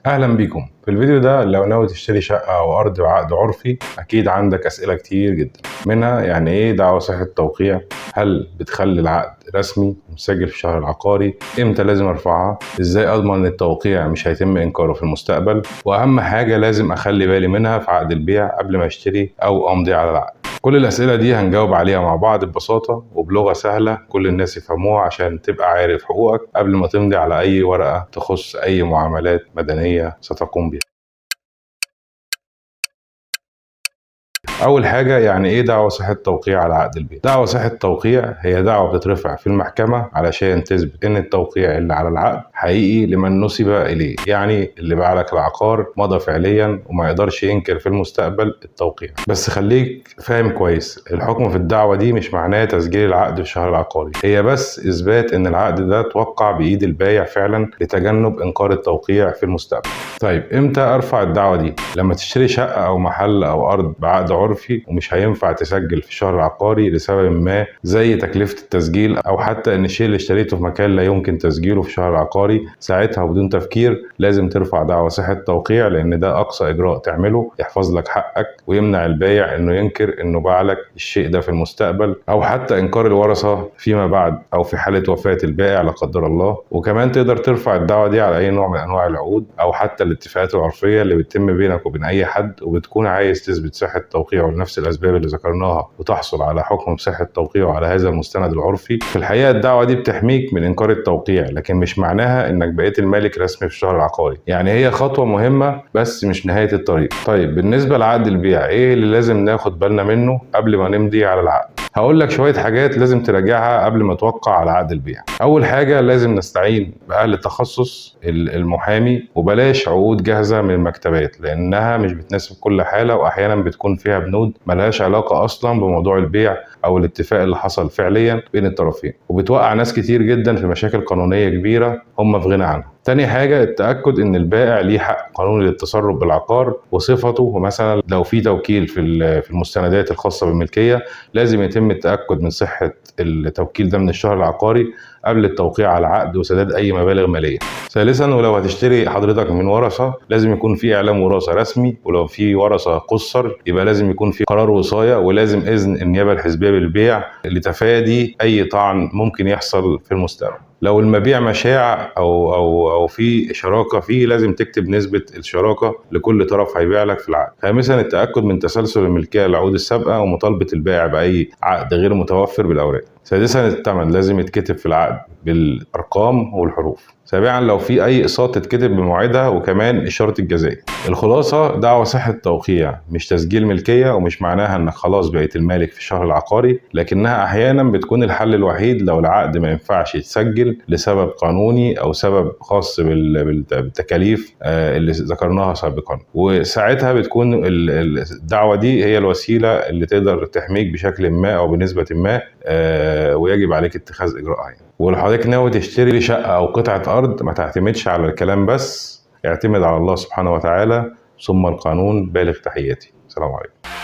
اهلا بيكم في الفيديو ده. لو ناوي تشتري شقة او ارض بعقد عرفي اكيد عندك اسئلة كتير جدا، منها يعني ايه دعوى صحة توقيع؟ هل بتخلي العقد رسمي ومسجل في الشهر العقاري؟ امتى لازم ارفعها؟ ازاي اضمن ان التوقيع مش هيتم انكاره في المستقبل؟ واهم حاجة لازم اخلي بالي منها في عقد البيع قبل ما اشتري او امضي على العقد. كل الأسئلة دي هنجاوب عليها مع بعض ببساطة وبلغة سهلة كل الناس يفهموها، عشان تبقى عارف حقوقك قبل ما تمضي على أي ورقة تخص أي معاملات مدنية ستقوم بها. أول حاجة، يعني إيه دعوى صحة توقيع على عقد البيع؟ دعوى صحة توقيع هي دعوى بتترفع في المحكمة علشان تثبت إن التوقيع اللي على العقد حقيقي لمن نسب إليه، يعني اللي باع لك العقار مضى فعليا وما يقدرش ينكر في المستقبل التوقيع. بس خليك فاهم كويس، الحكم في الدعوة دي مش معناه تسجيل العقد في الشهر العقاري، هي بس إثبات إن العقد ده توقع بإيد البايع فعلا لتجنب إنكار التوقيع في المستقبل. طيب إمتى أرفع الدعوة دي؟ لما تشتري شقة أو محل أو أرض بعقد عرفي ومش هينفع تسجل في الشهر العقاري لسبب ما، زي تكلفة التسجيل أو حتى إن الشيء اللي اشتريته في مكان لا يمكن تسجيله في الشهر العقاري، ساعتها وبدون تفكير لازم ترفع دعوى صحة توقيع، لأن ده أقصى إجراء تعمله يحفظ لك حقك ويمنع البايع إنه ينكر إنه باع لك الشيء ده في المستقبل، أو حتى إنكار الورثة فيما بعد أو في حالة وفاة البائع لا قدر الله. وكمان تقدر ترفع الدعوة دي على أي نوع من أنواع العقود أو حتى الاتفاقات العرفية اللي بتتم بينك وبين أي حد، وبتكون عايز تثبت صحة توقيعه لنفس الأسباب اللي ذكرناها وتحصل على حكم بصحة توقيعه على هذا المستند العرفي. في الحقيقة الدعوة دي بتحميك من إنكار التوقيع، لكن مش معناها إنك بقيت المالك رسمي في الشهر العقاري، يعني هي خطوة مهمة بس مش نهاية الطريق. طيب بالنسبة لعقد البيع، إيه اللي لازم ناخد بالنا منه قبل ما نمضي على العقد؟ هقول لك شوية حاجات لازم تراجعها قبل ما توقع على عقد البيع. أول حاجة لازم نستعين بأهل التخصص المحامي، وبلاش عقود جاهزة من المكتبات لأنها مش بتناسب كل حالة، وأحيانا بتكون فيها بنود ملهاش علاقة أصلا بموضوع البيع أو الاتفاق اللي حصل فعليا بين الطرفين، وبتوقع ناس كتير جدا في مشاكل قانونية كبيرة هم في غنى عنها. تاني حاجة، التأكد إن البائع ليه حق قانوني للتصرف بالعقار وصفته، مثلا لو في توكيل في المستندات الخاصة بالملكية لازم يتم التأكد من صحة التوكيل ده من الشهر العقاري قبل التوقيع على العقد وسداد أي مبالغ مالية. ثالثا، ولو هتشتري حضرتك من ورثة لازم يكون في إعلام وراثة رسمي، ولو في ورثة قصر يبقى لازم يكون في قرار وصاية، ولازم إذن النيابة الحزبية بالبيع لتفادي أي طعن ممكن يحصل في المستقبل. لو المبيع مشاع أو أو أو في شراكة فيه لازم تكتب نسبة الشراكة لكل طرف هيبيع لك في العقد. خامسا، التأكد من تسلسل الملكية للعقود السابقة ومطالبة البائع بأي عقد غير متوفر بالأوراق. سادسا، الثمن لازم يتكتب في العقد بالأرقام والحروف. سابعا، لو في أي إقساط تتكتب بموعدها، وكمان الشرط الجزائي. الخلاصة، دعوى صحة توقيع مش تسجيل ملكية، ومش معناها إنك خلاص بقيت المالك في الشهر العقاري، لكنها أحيانا بتكون الحل الوحيد لو العقد ما ينفعش يتسجل لسبب قانوني أو سبب خاص بالتكاليف اللي ذكرناها سابقا، وساعتها بتكون الدعوة دي هي الوسيلة اللي تقدر تحميك بشكل ما أو بنسبة ما، ويجب عليك اتخاذ إجراءها يعني. ولو حضرتك ناوي تشتري شقة أو قطعة أرض ما تعتمدش على الكلام بس، اعتمد على الله سبحانه وتعالى ثم القانون. بالغ تحياتي، السلام عليكم.